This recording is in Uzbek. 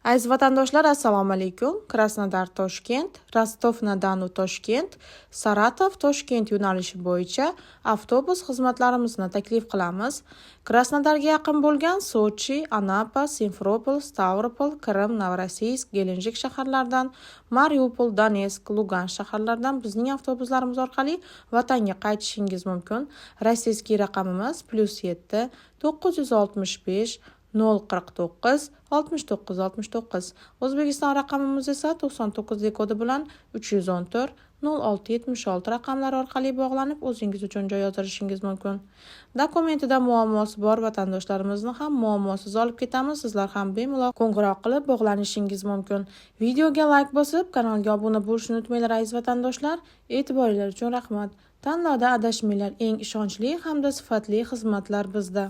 Aziz vatandoshlar, assalomu alaykum. Krasnodar Toshkent, Rostov-na-Donu Toshkent, Saratov Toshkent yo'nalishi bo'yicha avtobus xizmatlarimizni taklif qilamiz. Krasnodarga yaqin bo'lgan Sochi, Anapa, Simferopol, Stavropol, Qrim, Novorossiysk, Gelenjik shaharlaridan, Mariupol, Donetsk, Lugansk shaharlaridan bizning avtobuslarimiz orqali vatanga qaytishingiz mumkin. Российский raqamimiz +7 965 049 69 69. O'zbekiston raqamimiz esa 99 kodi bilan 314 06 76 raqamlari orqali bog'lanib, o'zingiz uchun joy yozdirishingiz mumkin. Dokumentida muammosi bor vatandoshlarimizni ham muammosiz olib ketamiz. Sizlar ham bemalol qo'ng'iroq qilib bog'lanishingiz mumkin. Videoga layk bosib, kanalga obuna bo'lishni unutmanglar, aziz vatandoshlar. E'tiboringlar uchun rahmat. Tanlovda adashmanglar, eng ishonchli hamda sifatli xizmatlar bizda.